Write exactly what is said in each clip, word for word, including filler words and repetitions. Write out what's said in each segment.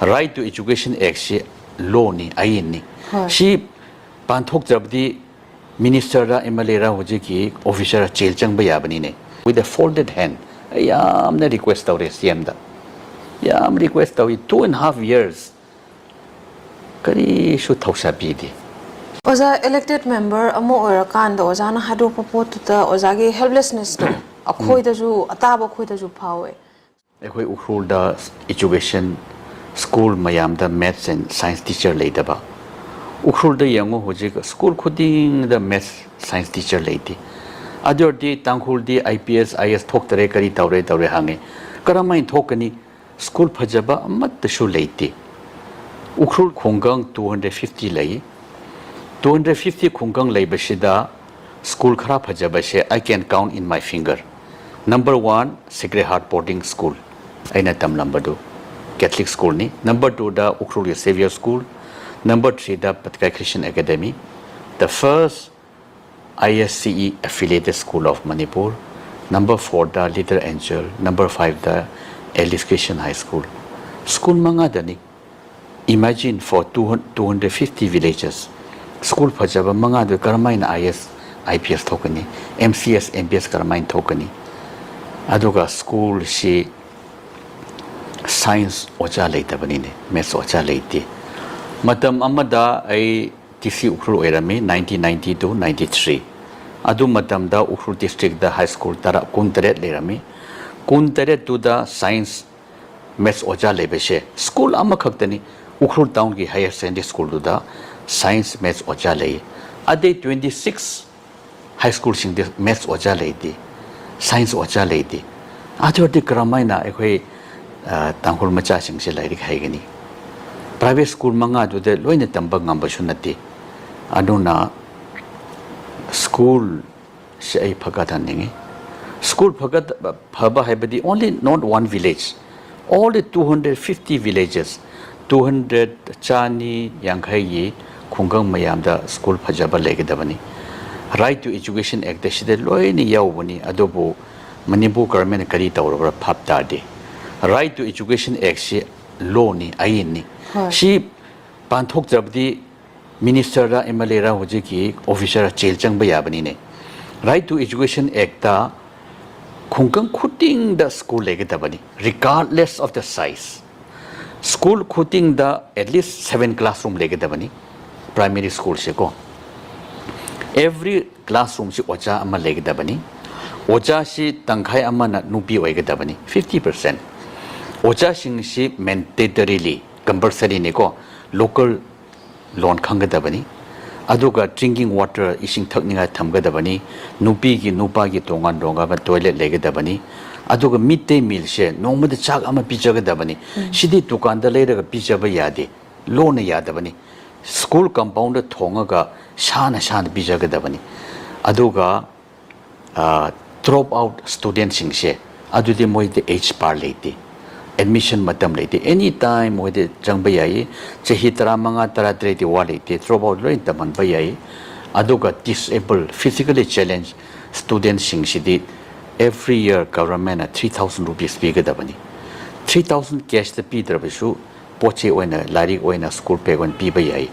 Right to Education Act ꯁꯤ ꯂꯣꯅꯤ, ꯑꯥꯏꯟꯅꯤ꯫ ꯍꯣꯏ꯫ ꯁꯤ ꯄꯥꯟꯊꯣꯛꯇ꯭ꯔꯕꯗꯤ ꯃꯤꯅꯤꯁꯇꯔꯔ ꯑꯦꯝ ꯑꯦꯜ ꯑꯦꯔ ꯍꯧꯖꯤꯛꯀꯤ ꯑꯣꯐꯤꯁꯔ ꯖꯦꯜ ꯆꯪꯕ ꯌꯥꯕꯅꯤꯅꯦ꯫ With a folded hand, ꯑꯩ ꯌꯥꯝꯅ ꯔꯤꯀ꯭ꯋꯦꯁ ꯇꯧꯔꯦ ꯁꯤ ꯑꯦꯝꯗ, ꯌꯥꯝ ꯔꯤꯀ꯭ꯋꯦꯁ ꯇꯧꯏ꯫ Two and half years ꯀꯔꯤꯁꯨ ꯊꯧꯁꯥ ꯄꯤꯗꯦ꯫ ꯑꯣꯖꯥ, ꯏꯂꯦꯛꯇꯦꯠ ꯃꯦꯝꯕꯔ ꯑꯃ ꯑꯣꯏꯔꯀꯥꯟꯗ ꯑꯣꯖꯥꯅ ꯍꯥꯏꯗꯣꯛꯄ ꯄꯣꯠꯇꯨꯗ ꯑꯣꯖꯥꯒꯤ ꯍꯦꯜꯞꯂꯦꯁꯅꯦꯁꯇꯣ ꯑꯩꯈꯣꯏꯗꯁꯨ, ꯑꯇꯥꯕ ꯑꯩꯈꯣꯏꯗꯁꯨ ꯐꯥꯎꯋꯦ꯫ ꯑꯩꯈꯣꯏ ꯎꯈ꯭ꯔꯨꯜꯗ ꯏꯖꯨꯀꯦꯁꯟ ꯁ꯭ꯀꯨꯜ ꯃꯌꯥꯝꯗ maths and science teacher ꯂꯩꯇꯕ꯫ ꯎꯈ꯭ꯔꯨꯜꯗ ꯌꯦꯡꯉꯨ, ꯍꯧꯖꯤꯛ ꯁ꯭ꯀꯨꯜ ꯈꯨꯗꯤꯡꯗ maths science teacher ꯂꯩꯇꯦ꯫ ꯑꯗꯨ ꯑꯣꯏꯔꯗꯤ ꯇꯥꯡꯈꯨꯜꯗꯤ ꯑꯥꯏ ꯄꯤ ꯑꯦꯁ, ꯑꯥꯏ ꯑꯦꯁ ꯊꯣꯛꯇꯔꯦ, ꯀꯔꯤ ꯇꯧꯔꯦ ꯇꯧꯔꯦ ꯍꯪꯉꯦ꯫ ꯀꯔꯝꯍꯥꯏꯅ ꯊꯣꯛꯀꯅꯤ? ꯁ꯭ꯀꯨꯜ ꯐꯖꯕ ꯑꯃꯠꯇꯁꯨ ꯂꯩꯇꯦ꯫ ꯎꯈ꯭ꯔꯨꯜ ꯈꯨꯡꯒꯪ two hundred fifty ꯂꯩ꯫ Two hundred fifty ꯈꯨꯡꯒꯪ ꯂꯩꯕꯁꯤꯗ ꯁ꯭ꯀꯨꯜ ꯈꯔ ꯐꯖꯕꯁꯦ I can count in my finger. Number one, Sacred Heart Boarding School, ꯑꯩꯅ ꯇꯝꯂꯝꯕꯗꯨ ꯀꯦꯊꯂꯤꯛ ꯁ꯭ꯀꯨꯜꯅꯤ꯫ Number twoꯗ ꯎꯈ꯭ꯔꯨꯜꯒꯤ Saviour School, number threeꯗ ꯄꯠꯀꯥꯏ Christian Academy, the first I S C E affiliated school of Manipur, number fourꯗ Little Angel, number fiveꯗ Alice Christian High School꯫ School ꯃꯉꯥꯗꯅꯤ꯫ Imagine, for two hundred, two hundred fifty villages, school ꯐꯖꯕ ꯃꯉꯥꯗꯨ ꯀꯔꯝꯍꯥꯏꯅ I A S, I P S ꯊꯣꯛꯀꯅꯤ? M C S, M B S ꯀꯔꯝꯍꯥꯏꯅ ꯊꯣꯛꯀꯅꯤ? ꯑꯗꯨꯒ ꯁ꯭ꯀꯨꯜꯁꯤ ꯁꯥꯏꯟꯁ ꯑꯣꯖꯥ ꯂꯩꯇꯕꯅꯤꯅꯦ, ꯃꯦꯠꯁ ꯑꯣꯖꯥ ꯂꯩꯇꯦ꯫ ꯃꯇꯝ ꯑꯃꯗ ꯑꯩ ꯇꯤ ꯁꯤ ꯎꯈ꯭ꯔꯨꯜ ꯑꯣꯏꯔꯝꯃꯤ, nineteen ninety to ninety three꯫ ꯑꯗꯨ ꯃꯇꯝꯗ ꯎꯈ꯭ꯔꯨꯜ ꯗꯤꯁꯇ꯭ꯔꯤꯛꯇ ꯍꯥꯏ ꯁ꯭ꯀꯨꯜ ꯇꯔꯥ, ꯀꯨꯟ ꯇꯔꯦꯠ ꯂꯩꯔꯝꯃꯤ꯫ ꯀꯨꯟ ꯇꯔꯦꯠꯇꯨꯗ ꯁꯥꯏꯟꯁ ꯃꯦꯠꯁ ꯑꯣꯖꯥ ꯂꯩꯕꯁꯦ ꯁ꯭ꯀꯨꯜ ꯑꯃꯈꯛꯇꯅꯤ, ꯎꯈ꯭ꯔꯨꯜ ꯇꯥꯎꯟꯒꯤ ꯍꯥꯌꯔ ꯁꯦꯀꯦꯟꯗꯔꯤ ꯁ꯭ꯀꯨꯜꯗꯨꯗ ꯁꯥꯏꯟꯁ ꯃꯦꯠꯁ ꯑꯣꯖꯥ ꯂꯩ꯫ ꯑꯇꯩ twenty six ꯍꯥꯏ ꯁ꯭ꯀꯨꯜꯁꯤꯡꯗ ꯃꯦꯠꯁ ꯑꯣꯖꯥ ꯂꯩꯇꯦ, ꯁꯥꯏꯟꯁ ꯑꯣꯖꯥ ꯂꯩꯇꯦ꯫ ꯑꯗꯨ ꯑꯣꯏꯔꯗꯤ ꯀꯔꯝꯍꯥꯏꯅ ꯑꯩꯈꯣꯏ, ꯑ, ꯇꯥꯡꯈꯨꯜ ꯃꯆꯥꯁꯤꯡꯁꯦ ꯂꯥꯏꯔꯤꯛ ꯍꯩꯒꯅꯤ? ꯄ꯭ꯔꯥꯏꯚꯦꯠ ꯁ꯭ꯀꯨꯜ ꯃꯉꯥꯗꯨꯗ ꯂꯣꯏꯅ ꯇꯝꯕ ꯉꯝꯕꯁꯨ ꯅꯠꯇꯦ꯫ ꯑꯗꯨꯅ ꯁ꯭ꯀꯨꯜ ꯁꯤ ꯑꯩ ꯐꯒꯠꯍꯟꯅꯤꯡꯉꯤ꯫ ꯁ꯭ꯀꯨꯜ ꯐꯒꯠ-, ꯐꯕ ꯍꯥꯏꯕꯗꯤ only not one village, all the two hundred fifty villages, two hundred, ꯆꯥꯅꯤ ꯌꯥꯡꯈꯩꯒꯤ ꯈꯨꯡꯒꯪ ꯃꯌꯥꯝꯗ ꯁ꯭ꯀꯨꯜ ꯐꯖꯕ ꯂꯩꯒꯗꯕꯅꯤ꯫ Right to Education Act ꯑꯁꯤꯗ ꯂꯣꯏꯅ ꯌꯥꯎꯕꯅꯤ, ꯑꯗꯨꯕꯨ ꯃꯅꯤꯄꯨꯔ ꯒꯚꯔꯟꯃꯦꯟꯠꯅ ꯀꯔꯤ ꯇꯧꯔꯕ꯭ꯔꯥ ꯚꯥꯞ ꯇꯥꯗꯦ꯫ Right to Education Act ꯁꯤ ꯂꯣꯅꯤ, ꯑꯥꯏꯟꯅꯤ꯫ ꯍꯣꯏ꯫ ꯁꯤ ꯄꯥꯟꯊꯣꯛꯇ꯭ꯔꯕꯗꯤ ꯃꯤꯅꯤꯁꯇꯔꯔ ꯑꯦꯝ ꯑꯦꯜ ꯑꯦꯔ ꯍꯧꯖꯤꯛꯀꯤ ꯑꯣꯐꯤꯁꯔ ꯖꯦꯜ ꯆꯪꯕ ꯌꯥꯕꯅꯤꯅꯦ꯫ Right to Education Actꯇ ꯈꯨꯡꯒꯪ ꯈꯨꯗꯤꯡꯗ ꯁ꯭ꯀꯨꯜ ꯂꯩꯒꯗꯕꯅꯤ, regardless of the size꯫ School ꯈꯨꯗꯤꯡꯗ at least seven classroom ꯂꯩꯒꯗꯕꯅꯤ, primary schoolꯁꯦꯀꯣ꯫ Every classroomꯁꯤ ꯑꯣꯖꯥ ꯑꯃ ꯂꯩꯒꯗꯕꯅꯤ꯫ ꯑꯣꯖꯥꯁꯤ ꯇꯪꯈꯥꯏ ꯑꯃꯅ ꯅꯨꯄꯤ ꯑꯣꯏꯒꯗꯕꯅꯤ, fifty percent꯫ ꯑꯣꯖꯥꯁꯤꯡꯁꯤ mandatorily, compulsoryꯅꯤꯀꯣ, local ꯂꯣꯟ ꯈꯪꯒꯗꯕꯅꯤ꯫ ꯑꯗꯨꯒ drinking water, ꯏꯁꯤꯡ ꯊꯛꯅꯤꯡꯉꯥꯏ ꯊꯝꯒꯗꯕꯅꯤ꯫ ꯅꯨꯄꯤꯒꯤ, ꯅꯨꯄꯥꯒꯤ ꯇꯣꯉꯥꯟ ꯇꯣꯉꯥꯟꯕ toilet ꯂꯩꯒꯗꯕꯅꯤ꯫ ꯑꯗꯨꯒ mid day mealꯁꯦ ꯅꯣꯡꯃꯗ ꯆꯥꯛ ꯑꯃ ꯄꯤꯖꯒꯗꯕꯅꯤ꯫ ꯁꯤꯗꯤ ꯗꯨꯀꯥꯟꯗ ꯂꯩꯔꯒ ꯄꯤꯖꯕ ꯌꯥꯗꯦ, ꯂꯣꯟꯅ ꯌꯥꯗꯕꯅꯤ꯫ ꯁ꯭ꯀꯨꯜ compoundꯗ ꯊꯣꯡꯉꯒ ꯁꯥꯅ ꯁꯥꯅ ꯄꯤꯖꯒꯗꯕꯅꯤ꯫ ꯑꯗꯨꯒ drop out studentꯁꯤꯡꯁꯦ, ꯑꯗꯨꯗꯤ ꯃꯣꯏꯗꯤ age bar ꯂꯩꯇꯦ, admission ꯃꯇꯝ ꯂꯩꯇꯦ, any time ꯃꯣꯏꯗꯤ ꯆꯪꯕ ꯌꯥꯏ꯫ ꯆꯍꯤ ꯇꯔꯥꯃꯉꯥ, ꯇꯔꯥꯇꯔꯦꯠꯇꯤ ꯋꯥ ꯂꯩꯇꯦ, drop out ꯂꯣꯏ ꯇꯝꯍꯟꯕ ꯌꯥꯏ꯫ ꯑꯗꯨꯒ disable, physically challenge studentꯁꯤꯡꯁꯤꯗꯤ every year governmentꯅ three thousand rupees ꯄꯤꯒꯗꯕꯅꯤ꯫ Three thousand cashꯇ ꯄꯤꯗ꯭ꯔꯕꯁꯨ ꯄꯣꯠ ꯆꯩ ꯑꯣꯏꯅ, ꯂꯥꯏꯔꯤꯛ ꯑꯣꯏꯅ, school bag ꯑꯣꯏꯅ ꯄꯤꯕ ꯌꯥꯏ꯫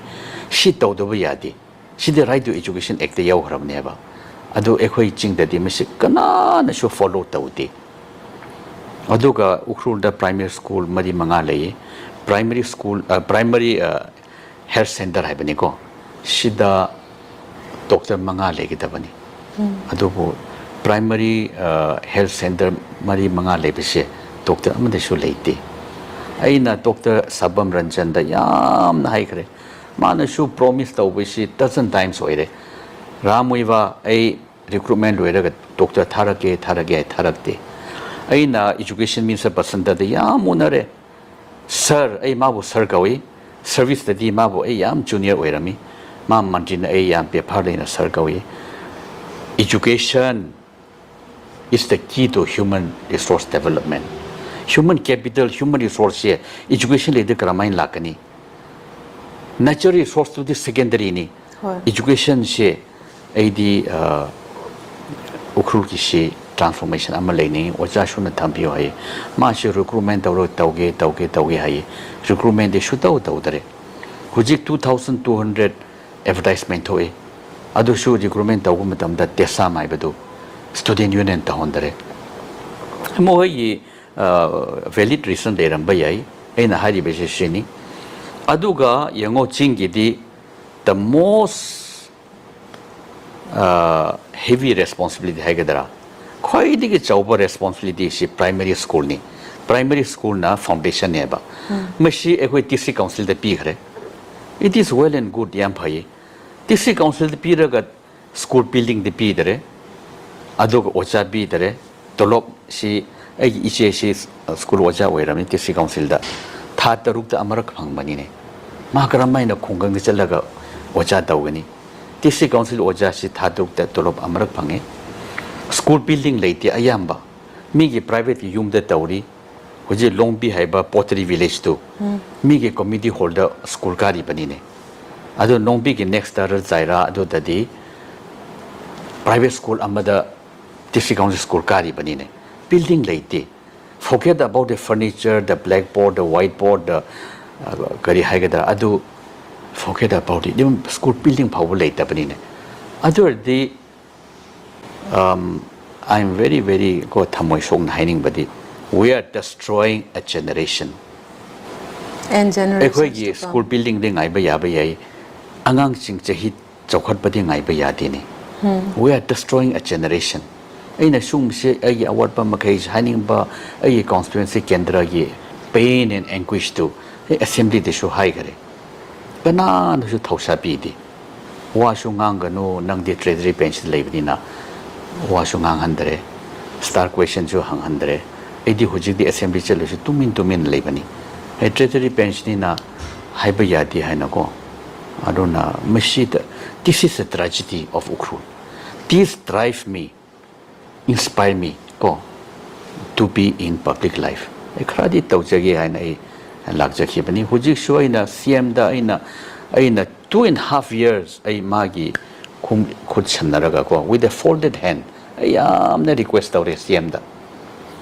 ꯁꯤ ꯇꯧꯗꯕ ꯌꯥꯗꯦ꯫ ꯁꯤꯗꯤ Right to Education Actꯇ ꯌꯥꯎꯈ꯭ꯔꯕꯅꯦꯕ꯫ ꯑꯗꯨ ꯑꯩꯈꯣꯏ ꯆꯤꯡꯗꯗꯤ ꯃꯁꯤ ꯀꯅꯥꯅꯁꯨ follow ꯇꯧꯗꯦ꯫ ꯑꯗꯨꯒ ꯎꯈ꯭ꯔꯨꯜꯗ primary school ꯃꯔꯤ ꯃꯉꯥ ꯂꯩꯌꯦ꯫ Primary school, primary health centre ꯍꯥꯏꯕꯅꯤꯀꯣ, ꯁꯤꯗ doctor ꯃꯉꯥ ꯂꯩꯒꯗꯕꯅꯤ꯫ ꯑꯗꯨꯕꯨ primary health centre ꯃꯔꯤ ꯃꯉꯥ ꯂꯩꯕꯁꯦ doctor ꯑꯃꯗꯁꯨ ꯂꯩꯇꯦ꯫ ꯑꯩꯅ doctor ꯁꯕꯝ ꯔꯟꯖꯟꯗ ꯌꯥꯝꯅ ꯍꯥꯏꯈ꯭ꯔꯦ꯫ ꯃꯥꯅꯁꯨ promise ꯇꯧꯕꯁꯤ dozen times ꯑꯣꯏꯔꯦ꯫ ꯔꯥꯝ ꯃꯨꯏꯕꯥ, ꯑꯩ recruitment ꯂꯣꯏꯔꯒ doctor ꯊꯥꯔꯛꯀꯦ, ꯊꯥꯔꯛꯀꯦ ꯍꯥꯏ, ꯊꯥꯔꯛꯇꯦ꯫ ꯑꯩꯅ education minister ꯕꯁꯟꯇꯗ ꯌꯥꯝ ꯎꯅꯔꯦ꯫ Sir, ꯑꯩ ꯃꯥꯕꯨ sir ꯀꯧꯏ꯫ Serviceꯇꯗꯤ ꯃꯥꯕꯨ ꯑꯩ ꯌꯥꯝ junior ꯑꯣꯏꯔꯝꯃꯤ꯫ ꯃꯥ ꯃꯟꯇ꯭ꯔꯤꯅ ꯑꯩ ꯌꯥꯝ ꯕꯦꯚꯥꯔ ꯂꯩꯅ sir ꯀꯧꯏ꯫ Education is the key to human resource development. Human capital, human resourceꯁꯦ education ꯂꯩꯇ ꯀꯔꯝꯍꯥꯏꯅ ꯂꯥꯛꯀꯅꯤ? Natural resourceꯇꯨꯗꯤ secondaryꯅꯤ꯫ ꯍꯣꯏ꯫ Educationꯁꯦ ꯑꯩꯗꯤ, ꯑ, ꯎꯈ꯭ꯔꯨꯜꯒꯤꯁꯤ ꯇ꯭ꯔꯥꯟꯁꯐꯣꯔꯃꯦꯁꯟ ꯑꯃ ꯂꯩꯅꯤꯡꯉꯤ, ꯑꯣꯖꯥ ꯁꯨꯅ ꯊꯝꯕꯤꯌꯨ ꯍꯥꯏꯌꯦ꯫ ꯃꯥꯁꯤ ꯔꯤꯀ꯭ꯔꯨꯠꯃꯦꯟ ꯇꯧꯔꯣ, ꯇꯧꯒꯦ ꯇꯧꯒꯦ ꯇꯧꯒꯦ ꯍꯥꯏꯌꯦ꯫ ꯔꯤꯀ꯭ꯔꯨꯠꯃꯦꯟꯗꯤ ꯁꯨꯇꯧ ꯇꯧꯗꯔꯦ꯫ ꯍꯧꯖꯤꯛ two thousand two hundred advertisement ꯊꯣꯛꯏ, ꯑꯗꯨꯁꯨ ꯔꯤꯀ꯭ꯔꯨꯠꯃꯦꯟ ꯇꯧꯕ ꯃꯇꯝꯗ ꯇꯦꯁꯥꯝ ꯍꯥꯏꯕꯗꯨ ꯁ꯭ꯇꯨꯗꯦꯟ ꯌꯨꯅꯤꯌꯟ ꯇꯧꯍꯟꯗꯔꯦ꯫ ꯃꯈꯣꯏꯒꯤ ꯚꯦꯂꯤꯠ ꯔꯤꯖꯟ ꯂꯩꯔꯝꯕ ꯌꯥꯏ꯫ ꯑꯩꯅ ꯍꯥꯏꯔꯤꯕꯁꯤ ꯁꯤꯅꯤ꯫ ꯑꯗꯨꯒ ꯌꯦꯡꯉꯣ, ꯆꯤꯡꯒꯤꯗꯤ the most heavy responsibility ꯍꯥꯏꯒꯗ꯭ꯔꯥ, ꯈ꯭ꯋꯥꯏꯗꯒꯤ ꯆꯥꯎꯕ ꯔꯦꯁꯄꯣꯟꯁꯤꯕꯤꯂꯤꯇꯤꯁꯤ ꯄ꯭ꯔꯥꯏꯃꯔꯤ ꯁ꯭ꯀꯨꯜꯅꯤ꯫ ꯄ꯭ꯔꯥꯏꯃꯔꯤ ꯁ꯭ꯀꯨꯜꯅ ꯐꯥꯎꯟꯗꯦꯁꯟꯅꯦꯕ꯫ ꯃꯁꯤ ꯑꯩꯈꯣꯏ ꯗꯤꯁꯇ꯭ꯔꯤꯛ ꯀꯥꯎꯟꯁꯤꯜꯗ ꯄꯤꯈ꯭ꯔꯦ꯫ It is well and good, ꯌꯥꯝ ꯐꯩ꯫ ꯗꯤꯁꯇ꯭ꯔꯤꯛ ꯀꯥꯎꯟꯁꯤꯜꯗ ꯄꯤꯔꯒ ꯁ꯭ꯀꯨꯜ ꯕꯤꯜꯗꯤꯡꯗꯤ ꯄꯤꯗꯔꯦ, ꯑꯗꯨꯒ ꯑꯣꯖꯥ ꯄꯤꯗꯔꯦ꯫ ꯇꯣꯂꯣꯞꯁꯤ, ꯑꯩꯒꯤ ꯏꯆꯦꯁꯤ ꯁ꯭ꯀꯨꯜ ꯑꯣꯖꯥ ꯑꯣꯏꯔꯝꯃꯤ ꯗꯤꯁꯇ꯭ꯔꯤꯛ ꯀꯥꯎꯟꯁꯤꯜꯗ ꯊꯥ ꯇꯔꯨꯛꯇ ꯑꯃꯔꯛ ꯐꯪꯕꯅꯤꯅꯦ꯫ ꯃꯥ ꯀꯔꯝ ꯍꯥꯏꯅ ꯈꯨꯡꯒꯪꯗ ꯆꯠꯂꯒ ꯑꯣꯖꯥ ꯇꯧꯒꯅꯤ? ꯗꯤꯁꯇ꯭ꯔꯤꯛ ꯀꯥꯎꯟꯁꯤꯜ ꯑꯣꯖꯥꯁꯤ ꯊꯥ ꯇꯔꯨꯛꯇ ꯇꯣꯂꯣꯞ ꯑꯃꯔꯛ ꯐꯪꯉꯤ꯫ ꯁ꯭ꯀꯨꯜ ꯕꯤꯜꯗꯤꯡ ꯂꯩꯇꯦ ꯑꯌꯥꯝꯕ꯫ ꯃꯤꯒꯤ ꯄ꯭ꯔꯥꯏꯚꯦꯠꯀꯤ ꯌꯨꯝꯗ ꯇꯧꯔꯤ꯫ ꯍꯧꯖꯤꯛ ꯂꯣꯡꯕꯤ ꯍꯥꯏꯕ ꯄꯣꯇꯔꯤ ꯚꯤꯂꯦꯖꯇꯨ ꯃꯤꯒꯤ ꯀꯝꯃ꯭ꯌꯨꯅꯤꯇꯤ ꯍꯣꯜꯗ ꯁ꯭ꯀꯨꯜ ꯀꯥꯔꯤꯕꯅꯤꯅꯦ꯫ ꯑꯗꯣ ꯂꯣꯡꯕꯤꯒꯤ ꯅꯦꯛꯁ ꯇꯔ ꯖꯥꯏꯔꯥ ꯑꯗꯨꯗꯗꯤ ꯄ꯭ꯔꯥꯏꯚꯦꯠ ꯁ꯭ꯀꯨꯜ ꯑꯃꯗ ꯗꯤꯁꯇ꯭ꯔꯤꯛ ꯀꯥꯎꯟꯁꯤꯜ ꯁ꯭ꯀꯨꯜ ꯀꯥꯔꯤꯕꯅꯤꯅꯦ꯫ ꯕꯤꯜꯗꯤꯡ ꯂꯩꯇꯦ꯫ Forget about the furniture, the blackboard, the whiteboard, the, uh, ꯀꯔꯤ ꯍꯥꯏꯒꯗ꯭ꯔꯥ, ꯑꯗꯨ forget about it꯫ School building ꯐꯥꯎꯕ ꯂꯩꯇꯕꯅꯤꯅꯦ꯫ ꯑꯗꯨ ꯑꯣꯏꯔꯗꯤ, um, I am very, very ꯀꯣ, ꯊꯃꯣꯏ ꯁꯣꯛꯅ ꯍꯥꯏꯅꯤꯡꯕꯗꯤ, we are destroying a generation꯫ And generations ꯑꯩꯈꯣꯏꯒꯤ to come. ꯁ꯭ꯀꯨꯜ ꯕꯤꯜꯗꯤꯡꯗꯤ ꯉꯥꯏꯕ ꯌꯥꯕ ꯌꯥꯏ, ꯑꯉꯥꯡꯁꯤꯡ ꯆꯍꯤ ꯆꯥꯎꯈꯠꯄꯗꯤ ꯉꯥꯏꯕ ꯌꯥꯗꯦꯅꯦ꯫ We are destroying a generation꯫ ꯑꯩꯅ ꯁꯨꯝꯕꯁꯦ, ꯑꯩꯒꯤ ꯑꯋꯥꯠꯄ ꯃꯈꯩꯁꯦ ꯍꯥꯏꯅꯤꯡꯕ, ꯑꯩꯒꯤ ꯀꯣꯟꯁꯇꯤꯇ꯭ꯋꯦꯟꯁꯤ ꯀꯦꯟꯗ꯭ꯔꯒꯤ pain and anguishꯇꯨ ꯑꯩ ꯑꯦꯁꯦꯝꯕ꯭ꯂꯤꯗꯁꯨ ꯍꯥꯏꯈꯔꯦ꯫ ꯀꯅꯥꯅꯁꯨ ꯊꯧꯁꯥ ꯄꯤꯗꯦ꯫ ꯋꯥꯁꯨ ꯉꯥꯡꯒꯅꯨ, ꯅꯪꯗꯤ ꯇ꯭ꯔꯦꯖꯔꯤ ꯕꯦꯟꯁꯇ ꯂꯩꯕꯅꯤꯅ꯫ ꯋꯥꯁꯨ ꯉꯥꯡꯍꯟꯗ꯭ꯔꯦ, ꯁ꯭ꯇꯥꯔ ꯀ꯭ꯋꯦꯁꯟꯁꯨ ꯍꯪꯍꯟꯗ꯭ꯔꯦ꯫ ꯑꯩꯗꯤ ꯍꯧꯖꯤꯛꯇꯤ ꯑꯦꯁꯦꯝꯕ꯭ꯂꯤ ꯆꯠꯂꯁꯨ ꯇꯨꯃꯤꯟ ꯇꯨꯃꯤꯟ ꯂꯩꯕꯅꯤ꯫ ꯑꯩ ꯇ꯭ꯔꯦꯖꯔꯤ ꯕꯦꯟꯁꯅꯤꯅ ꯍꯥꯏꯕ ꯌꯥꯗꯦ ꯍꯥꯏꯅꯀꯣ꯫ ꯑꯗꯨꯅ ꯃꯁꯤꯗ, this is a tragedy of Ukhrul꯫ This drive me, inspire me ꯀꯣ, to be in public life꯫ ꯑꯩ ꯈꯔꯗꯤ ꯇꯧꯖꯒꯦ ꯍꯥꯏꯅ ꯑꯩ ꯂꯥꯛꯆꯈꯤꯕꯅꯤ꯫ ꯍꯧꯖꯤꯛꯁꯨ ꯑꯩꯅ ꯁꯤ ꯑꯦꯝꯗ ꯑꯩꯅ, ꯑꯩꯅ two and half years ꯑꯩ ꯃꯥꯒꯤ ꯈꯨꯝ-, ꯈꯨꯠ ꯁꯝꯅꯔꯒ ꯀꯣ, with a folded hand, ꯑꯩ ꯌꯥꯝꯅ ꯔꯤꯀ꯭ꯋꯦꯁ ꯇꯧꯔꯦ ꯁꯤ ꯑꯦꯝꯗ,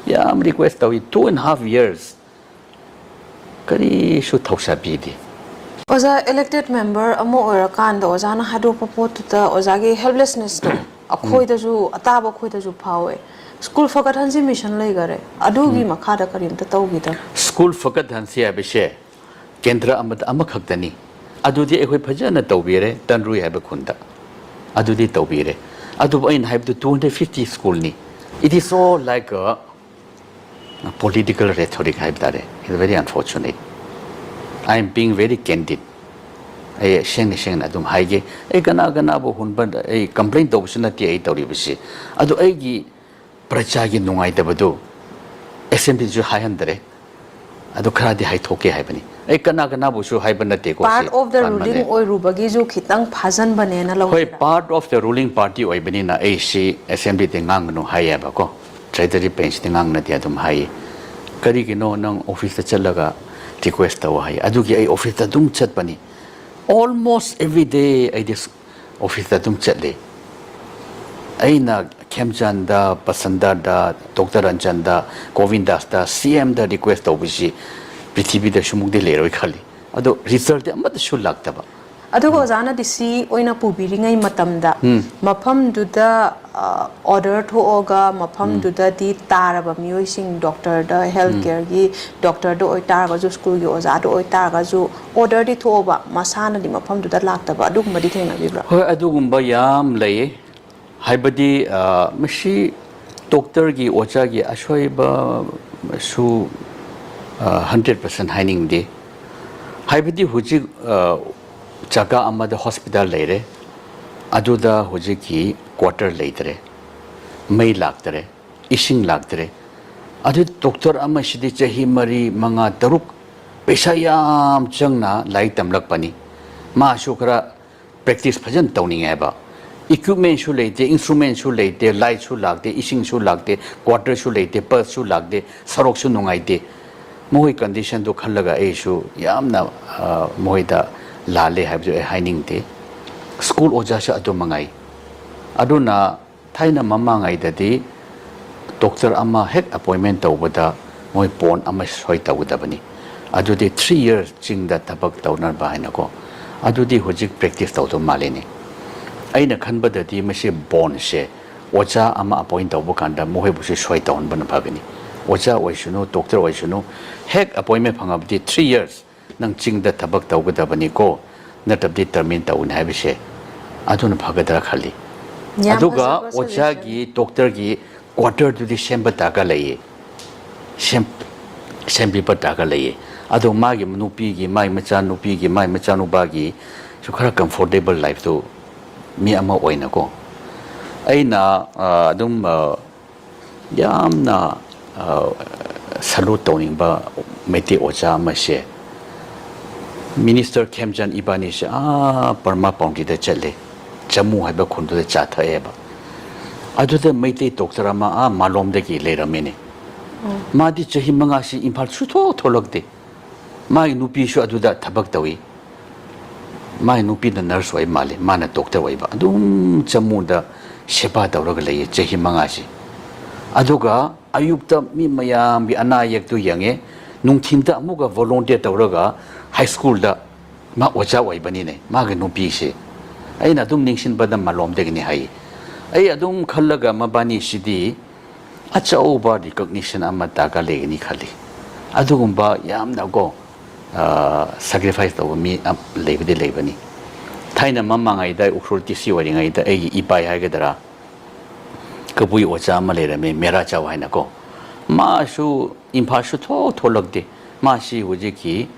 ꯌꯥꯝ ꯔꯤꯀ꯭ꯋꯦꯁ ꯇꯧꯏ, two and half years ꯀꯔꯤꯁꯨ ꯊꯧꯁꯥꯕꯤꯗꯦ꯫ ꯑꯣꯖꯥ, elected member ꯑꯃ ꯑꯣꯏꯔꯀꯥꯟꯗ ꯑꯣꯖꯥꯅ ꯍꯥꯏꯗꯣꯛꯄ ꯄꯣꯠꯇꯨꯗ ꯑꯣꯖꯥꯒꯤ helplessnessꯇꯣ ꯑꯩꯈꯣꯏꯗꯁꯨ, ꯑꯇꯥꯕ ꯑꯩꯈꯣꯏꯗꯁꯨ ꯐꯥꯎꯋꯦ꯫ ꯁ꯭ꯀꯨꯜ ꯐꯒꯠꯍꯟꯁꯤ ꯃꯤꯁꯟ ꯂꯩꯈꯔꯦ, ꯑꯗꯨꯒꯤ ꯃꯈꯥꯗ ꯀꯔꯤꯝꯇ ꯇꯧꯈꯤꯗꯕ? ꯁ꯭ꯀꯨꯜ ꯐꯒꯠꯍꯟꯁꯤ ꯍꯥꯏꯕꯁꯦ ꯀꯦꯟꯗ꯭ꯔ ꯑꯃꯗ ꯑꯃꯈꯛꯇꯅꯤ꯫ ꯑꯗꯨꯗꯤ ꯑꯩꯈꯣꯏ ꯐꯖꯅ ꯇꯧꯕꯤꯔꯦ, ꯇꯟꯔꯨꯏ ꯍꯥꯏꯕ ꯈꯨꯟꯗ ꯑꯗꯨꯗꯤ ꯇꯧꯕꯤꯔꯦ꯫ ꯑꯗꯨꯕꯨ ꯑꯩꯅ ꯍꯥꯏꯕꯗꯨ two hundred fifty ꯁ꯭ꯀꯨꯜꯅꯤ꯫ It is all like a political rhetoric ꯍꯥꯏꯕ ꯇꯥꯔꯦ꯫ It's very unfortunate. I am being very candid. ꯑꯩ ꯁꯦꯡꯅ ꯁꯦꯡꯅ ꯑꯗꯨꯝ ꯍꯥꯏꯒꯦ꯫ ꯑꯩ ꯀꯅꯥ ꯀꯅꯥꯕꯨ ꯍꯨꯟꯕ, ꯑꯩ ꯀꯝꯄ꯭ꯂꯦꯟ ꯇꯧꯕꯁꯨ ꯅꯠꯇꯦ ꯑꯩ ꯇꯧꯔꯤꯕꯁꯤ꯫ ꯑꯗꯨ ꯑꯩꯒꯤ ꯄ꯭ꯔꯖꯥꯒꯤ ꯅꯨꯡꯉꯥꯏꯇꯕꯗꯨ ꯑꯦꯁꯦꯝꯕ꯭ꯂꯤꯁꯨ ꯍꯥꯏꯍꯟꯗ꯭ꯔꯦ꯫ ꯑꯗꯨ ꯈꯔꯗꯤ ꯍꯥꯏꯊꯣꯛꯀꯦ ꯍꯥꯏꯕꯅꯤ꯫ ꯑꯩ ꯀꯅꯥ ꯀꯅꯥꯕꯨꯁꯨ ꯍꯥꯏꯕ ꯅꯠꯇꯦꯀꯣ꯫ Part ꯁꯤ of the ꯄꯥꯟꯕꯅꯦ꯫ Ruling ꯑꯣꯏꯔꯨꯕꯒꯤꯁꯨ ꯈꯤꯇꯪ ꯐꯥꯖꯟꯕꯅꯦꯅ ꯍꯣꯏ, ꯂꯧꯁꯤꯔꯥ? Part of the ruling party ꯑꯣꯏꯕꯅꯤꯅ ꯑꯩ ꯁꯤ ꯑꯦꯁꯦꯝꯕ꯭ꯂꯤꯗ ꯉꯥꯡꯒꯅꯨ ꯍꯥꯏꯌꯦꯕꯀꯣ꯫ ꯇ꯭ꯔꯦꯖꯔꯤ ꯕꯦꯟꯁꯇ ꯉꯥꯡꯅꯗꯦ ꯑꯗꯨꯝ ꯍꯥꯏꯌꯦ꯫ ꯀꯔꯤꯒꯤꯅꯣ ꯅꯪ ꯑꯣꯐꯤꯁꯇ ꯆꯠꯂꯒ ꯔꯤꯀ꯭ꯋꯦꯁ ꯇꯧ ꯍꯥꯏ꯫ ꯑꯗꯨꯒꯤ ꯑꯩ ꯑꯣꯐꯤꯁꯇ ꯑꯗꯨꯝ ꯆꯠꯄꯅꯤ꯫ Almost every day ꯑꯩꯗꯤ ꯁ-, ꯑꯣꯐꯤꯁꯇ ꯑꯗꯨꯝ ꯆꯠꯂꯤ꯫ ꯑꯩꯅ ꯈꯦꯝꯆꯥꯟꯗ, ꯄꯁꯟꯗꯥꯗ, ꯗꯣꯛꯇꯔ ꯔꯟꯖꯟꯗ, ꯒꯣꯕꯤꯟꯗꯥꯁꯇ, ꯁꯤ ꯑꯦꯝꯗ ꯔꯤꯀ꯭ꯋꯦꯁ ꯇꯧꯕꯁꯤ ꯄ꯭ꯔꯤꯊꯤꯕꯤꯗ ꯁꯨꯃꯨꯛꯇꯤ ꯂꯩꯔꯣꯏ ꯈꯜꯂꯤ꯫ ꯑꯗꯣ ꯔꯤꯖꯜꯇꯤ ꯑꯃꯠꯇꯁꯨ ꯂꯥꯛꯇꯕ꯫ ꯑꯗꯨꯒ ꯑꯣꯖꯥꯅ ꯗꯤ ꯁꯤ ꯑꯣꯏꯅ ꯄꯨꯕꯤꯔꯤꯉꯩ ꯃꯇꯝꯗ ꯃꯐꯝꯗꯨꯗ ꯑꯣꯔꯗꯔ ꯊꯣꯛꯑꯒ ꯃꯐꯝꯗꯨꯗꯗꯤ ꯇꯥꯔꯕ ꯃꯤꯑꯣꯏꯁꯤꯡ, ꯗꯣꯛꯇꯔꯗ, ꯍꯦꯜꯊ ꯀꯦꯌꯔꯒꯤ ꯗꯣꯛꯇꯔꯗ ꯑꯣꯏꯇꯥꯔꯒꯁꯨ, ꯁ꯭ꯀꯨꯜꯒꯤ ꯑꯣꯖꯥꯗ ꯑꯣꯏꯇꯥꯔꯒꯁꯨ, ꯑꯣꯔꯗꯔꯗꯤ ꯊꯣꯛꯑꯕ, ꯃꯁꯥꯅꯗꯤ ꯃꯐꯝꯗꯨꯗ ꯂꯥꯛꯇꯕ, ꯑꯗꯨꯒꯨꯝꯕꯗꯤ ꯊꯦꯡꯅꯕꯤꯕ꯭ꯔꯥ? ꯍꯣꯏ, ꯑꯗꯨꯒꯨꯝꯕ ꯌꯥꯝ ꯂꯩꯌꯦ꯫ ꯍꯥꯏꯕꯗꯤ ꯑ, ꯃꯁꯤ ꯗꯣꯛꯇꯔꯒꯤ, ꯑꯣꯖꯥꯒꯤ ꯑꯁꯣꯏꯕꯁꯨ ꯍꯟꯗ꯭ꯔꯦꯠ ꯄꯥꯔꯁꯦꯟ ꯍꯥꯏꯅꯤꯡꯗꯦ꯫ ꯍꯥꯏꯕꯗꯤ ꯍꯧꯖꯤꯛ ꯑ, ꯖꯒꯥ ꯑꯃꯗ ꯍꯣꯁꯄꯤꯇꯥꯜ ꯂꯩꯔꯦ, ꯑꯗꯨꯗ ꯍꯧꯖꯤꯛꯀꯤ ꯀ꯭ꯋꯥꯇꯔ ꯂꯩꯇ꯭ꯔꯦ, ꯃꯩ ꯂꯥꯛꯇ꯭ꯔꯦ, ꯏꯁꯤꯡ ꯂꯥꯛꯇ꯭ꯔꯦ꯫ ꯑꯗꯨ ꯗꯣꯛꯇꯔ ꯑꯃꯁꯤꯗꯤ ꯆꯍꯤ ꯃꯔꯤ, ꯃꯉꯥ, ꯇꯔꯨꯛ ꯄꯩꯁꯥ ꯌꯥꯝ ꯆꯪꯅ ꯂꯥꯏꯔꯤꯛ ꯇꯝꯂꯛꯄꯅꯤ꯫ ꯃꯥꯁꯨ ꯈꯔ ꯄ꯭ꯔꯦꯛꯇꯤꯁ ꯐꯖꯅ ꯇꯧꯅꯤꯡꯉꯦ ꯍꯥꯏꯕ꯫ ꯏꯀ꯭ꯋꯤꯞꯃꯦꯟꯁꯨ ꯂꯩꯇꯦ, ꯏꯟꯁꯇ꯭ꯔꯨꯃꯦꯟꯁꯨ ꯂꯩꯇꯦ, ꯂꯥꯏꯠꯁꯨ ꯂꯥꯛꯇꯦ, ꯏꯁꯤꯡꯁꯨ ꯂꯥꯛꯇꯦ, ꯀ꯭ꯋꯥꯇꯔꯁꯨ ꯂꯩꯇꯦ, ꯕꯁꯁꯨ ꯂꯥꯛꯇꯦ, ꯁꯣꯔꯣꯛꯁꯨ ꯅꯨꯡꯉꯥꯏꯇꯦ꯫ ꯃꯈꯣꯏ ꯀꯟꯗꯤꯁꯟꯗꯨ ꯈꯜꯂꯒ ꯑꯩꯁꯨ ꯌꯥꯝꯅ ꯑ, ꯃꯈꯣꯏꯗ ꯂꯥꯜꯂꯦ ꯍꯥꯏꯕꯗꯨ ꯑꯩ ꯍꯥꯏꯅꯤꯡꯗꯦ꯫ ꯁ꯭ꯀꯨꯜ ꯑꯣꯖꯥꯁꯨ ꯑꯗꯨ ꯃꯉꯥꯏ꯫ ꯑꯗꯨꯅ ꯊꯥꯏꯅ ꯃꯃꯥꯡꯉꯩꯗꯗꯤ ꯗꯣꯛꯇꯔ ꯑꯃ ꯍꯦꯛ ꯑꯦꯄꯣꯏꯟꯃꯦꯟ ꯇꯧꯕꯗ ꯃꯣꯏ ꯕꯣꯟ ꯑꯃ ꯁꯣꯏ ꯇꯧꯒꯗꯕꯅꯤ, ꯑꯗꯨꯗꯤ ꯊ꯭ꯔꯤ ꯌꯔꯁ ꯆꯤꯡꯗ ꯊꯕꯛ ꯇꯧꯅꯕ ꯍꯥꯏꯅꯀꯣ꯫ ꯑꯗꯨꯗꯤ ꯍꯧꯖꯤꯛ ꯄ꯭ꯔꯦꯛꯇꯤꯁ ꯇꯧꯗꯧ ꯃꯥꯜꯂꯤꯅꯦ꯫ ꯑꯩꯅ ꯈꯟꯕꯗꯗꯤ ꯃꯁꯤ ꯕꯣꯟꯁꯦ ꯑꯣꯖꯥ ꯑꯃ ꯑꯦꯄꯣꯏꯟ ꯇꯧꯕ ꯀꯥꯟꯗ ꯃꯈꯣꯏꯕꯨꯁꯨ ꯁꯣꯏ ꯇꯧꯍꯟꯕꯅ ꯐꯒꯅꯤ꯫ ꯑꯣꯖꯥ ꯑꯣꯏꯁꯅꯨ, ꯗꯣꯛꯇꯔ ꯑꯣꯏꯁꯅꯨ, ꯍꯦꯛ ꯑꯦꯄꯣꯏꯟꯃꯦꯟ ꯐꯪꯉꯕꯗꯤ ꯊ꯭ꯔꯤ ꯌꯔꯁ ꯅꯪ ꯆꯤꯡꯗ ꯊꯕꯛ ꯇꯧꯒꯗꯕꯅꯤꯀꯣ, ꯅꯠꯇ꯭ꯔꯕꯗꯤ ꯇꯔꯃꯤꯅꯦꯠ ꯇꯧꯒꯅꯤ ꯍꯥꯏꯕꯁꯦ ꯑꯗꯨꯅ ꯐꯒꯗ꯭ꯔꯥ ꯈꯜꯂꯤ꯫ ꯌꯥꯝ ꯑꯗꯨꯒ ꯐꯖꯕ suggestion꯫ ꯑꯣꯖꯥꯒꯤ ꯗꯣꯛꯇꯔꯒꯤ ꯀ꯭ꯋꯥꯇꯔꯗꯨꯗꯤ ꯁꯦꯝꯕ ꯗꯔꯀꯥꯔ ꯂꯩꯌꯦ, ꯁꯦꯝ ꯁꯦꯝꯕꯤꯕ ꯗꯔꯀꯥꯔ ꯂꯩꯌꯦ꯫ ꯑꯗꯣ ꯃꯥꯒꯤ ꯅꯨꯄꯤꯒꯤ, ꯃꯥꯒꯤ ꯃꯆꯥꯅꯨꯄꯤꯒꯤ, ꯃꯥꯒꯤ ꯃꯆꯥꯅꯨꯄꯥꯒꯤꯁꯨ ꯈꯔ ꯀꯝꯐꯣꯔꯇꯦꯕꯜ ꯂꯥꯏꯐꯇꯨ ꯃꯤ ꯑꯃ ꯑꯣꯏꯅꯀꯣ꯫ ꯑꯩꯅ ꯑ, ꯑꯗꯨꯝ ꯑ, ꯌꯥꯝꯅ ꯁꯂꯨꯠ ꯇꯧꯅꯤꯡꯕ ꯃꯩꯇꯩ ꯑꯣꯖꯥ ꯑꯃꯁꯦ, ꯃꯤꯅꯤꯁꯇꯔ ꯈꯦꯝꯆꯟ ꯏꯕꯥꯅꯤꯁꯦ ꯑꯥ ꯕꯔꯃꯥ ꯕꯥꯎꯟꯗ꯭ꯔꯤꯗ ꯆꯠꯂꯦ, ꯆꯃꯨ ꯍꯥꯏꯕ ꯈꯨꯟꯗꯨꯗ ꯆꯥ ꯊꯛꯑꯦꯕ꯫ ꯑꯗꯨꯗ ꯃꯩꯇꯩ ꯗꯣꯛꯇꯔ ꯑꯃ ꯑꯥ ꯃꯥꯂꯣꯝꯗꯒꯤ ꯂꯩꯔꯝꯃꯤꯅꯦ꯫ ꯃꯥꯗꯤ ꯆꯍꯤ ꯃꯉꯥꯁꯤ ꯏꯝꯐꯥꯜ ꯁꯨꯊꯣꯛ ꯊꯣꯛꯂꯛꯇꯦ꯫ ꯃꯥꯒꯤ ꯅꯨꯄꯤꯁꯨ ꯑꯗꯨꯗ ꯊꯕꯛ ꯇꯧꯏ꯫ ꯃꯥꯒꯤ ꯅꯨꯄꯤꯅ ꯅꯔꯁ ꯑꯣꯏ ꯃꯥꯜꯂꯦ, ꯃꯥꯅ ꯗꯣꯛꯇꯔ ꯑꯣꯏꯕ꯫ ꯑꯗꯨꯝ ꯆꯃꯨꯗ ꯁꯦꯕꯥ ꯇꯧꯔꯒ ꯂꯩꯌꯦ ꯆꯍꯤ ꯃꯉꯥꯁꯤ꯫ ꯑꯗꯨꯒ ꯑꯌꯨꯛꯇ ꯃꯤ ꯃꯌꯥꯝꯒꯤ ꯑꯅꯥ ꯑꯌꯦꯛꯇꯨ ꯌꯦꯡꯉꯦ, ꯅꯨꯡꯊꯤꯟꯗ ꯑꯃꯨꯛꯀ ꯚꯣꯂꯨꯟꯇꯤꯌꯔ ꯇꯧꯔꯒ ꯍꯥꯏ ꯁ꯭ꯀꯨꯜꯗ ꯃꯥ ꯑꯣꯖꯥ ꯑꯣꯏꯕꯅꯤꯅꯦ꯫ ꯃꯥꯒꯤ ꯅꯨꯄꯤꯁꯦ ꯑꯩꯅ ꯑꯗꯨꯝ ꯅꯤꯡꯁꯤꯡꯕꯗ ꯃꯥꯂꯣꯝꯗꯒꯤꯅꯤ ꯍꯥꯏꯌꯦ꯫ ꯑꯩ ꯑꯗꯨꯝ ꯈꯜꯂꯒ ꯃꯕꯥꯅꯤꯁꯤꯗꯤ ꯑꯆꯧꯕ ꯔꯤꯀꯣꯒꯅꯤꯁꯟ ꯑꯃ ꯗꯔꯀꯥꯔ ꯂꯩꯒꯅꯤ ꯈꯜꯂꯤ꯫ ꯑꯗꯨꯒꯨꯝꯕ ꯌꯥꯝꯅꯀꯣ, ꯁꯦꯀ꯭ꯔꯤꯐꯥꯏꯁ ꯇꯧꯕ ꯃꯤ ꯑꯝ-, ꯂꯩꯕꯗꯤ ꯂꯩꯕꯅꯤ꯫ ꯊꯥꯏꯅ ꯃꯃꯥꯡꯉꯩꯗ ꯎꯈ꯭ꯔꯨꯜ ꯗꯤ ꯁꯤ ꯑꯣꯏꯔꯤꯉꯩꯗ ꯑꯩꯒꯤ ꯏꯄꯥꯏ ꯍꯥꯏꯒꯗ꯭ꯔꯥ, ꯀꯕꯨꯏ ꯑꯣꯖꯥ ꯑꯃ ꯂꯩꯔꯝꯃꯤ, ꯃꯦꯔꯥ ꯆꯥꯎ ꯍꯥꯏꯅꯀꯣ꯫ ꯃꯥꯁꯨ ꯏꯝꯐꯥꯜ ꯁꯨꯊꯣꯛ ꯊꯣꯛꯂꯛꯇꯦ꯫ ꯃꯥꯁꯤ ꯍꯧꯖꯤꯛꯀꯤ,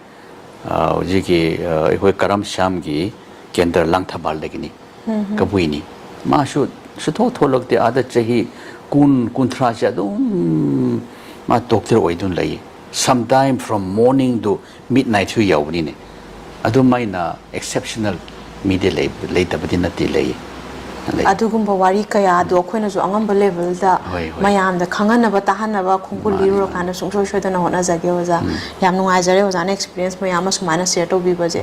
ꯑ, ꯍꯧꯖꯤꯛꯀꯤ, ꯑ, ꯑꯩꯈꯣꯏ ꯀꯔꯝ ꯁ꯭ꯌꯥꯝꯒꯤ ꯀꯦꯟꯗ꯭ꯔ ꯂꯥꯡꯊꯕꯥꯜꯗꯒꯤꯅꯤ, ꯀꯕꯨꯏꯅꯤ꯫ ꯃꯥꯁꯨ ꯁꯨꯊꯣꯛ ꯊꯣꯛꯂꯛꯇꯦ꯫ ꯑꯥꯗ ꯆꯍꯤ ꯀꯨꯟ, ꯀꯨꯟꯊ꯭ꯔꯥꯁꯦ ꯑꯗꯨꯝ ꯃꯥ ꯗꯣꯛꯇꯔ ꯑꯣꯏꯗꯨꯅ ꯂꯩ꯫ Sometime from morning to midnight ꯁꯨ ꯌꯧꯕꯅꯤꯅꯦ꯫ ꯑꯗꯨꯃꯥꯏꯅ ꯑꯦꯛꯁꯦꯞꯁꯅꯦꯜ ꯃꯤꯗꯤ ꯂꯩ-, ꯂꯩꯇꯕꯗꯤ ꯅꯠꯇꯦ, ꯂꯩ꯫ ꯂꯩ꯫ ꯑꯗꯨꯒꯨꯝꯕ ꯋꯥꯔꯤ ꯀꯌꯥꯗꯣ ꯑꯩꯈꯣꯏꯅꯁꯨ ꯑꯉꯝꯕ ꯂꯦꯚꯦꯜꯗ ꯍꯣꯏ, ꯍꯣꯏ꯫ ꯃꯌꯥꯝꯗ ꯈꯪꯍꯟꯅꯕ, ꯇꯥꯍꯟꯅꯕ ꯈꯣꯡꯒꯨꯜ ꯃꯥꯅꯤ, ꯂꯤꯔꯨꯔꯀꯥꯟꯗ ꯃꯥꯅꯤ꯫ ꯁꯨꯡꯁꯣꯏ ꯁꯣꯏꯗꯅ ꯍꯣꯠꯅꯖꯒꯦ ꯑꯣꯖꯥ꯫ ꯌꯥꯝ ꯅꯨꯡꯉꯥꯏꯖꯔꯦ ꯑꯣꯖꯥꯅ ꯑꯦꯛꯁꯄꯤꯔꯤꯌꯦꯟꯁ ꯃꯌꯥꯝ ꯑꯃ ꯁꯨꯃꯥꯏꯅ ꯁꯤꯌꯔ ꯇꯧꯕꯤꯕꯁꯦ꯫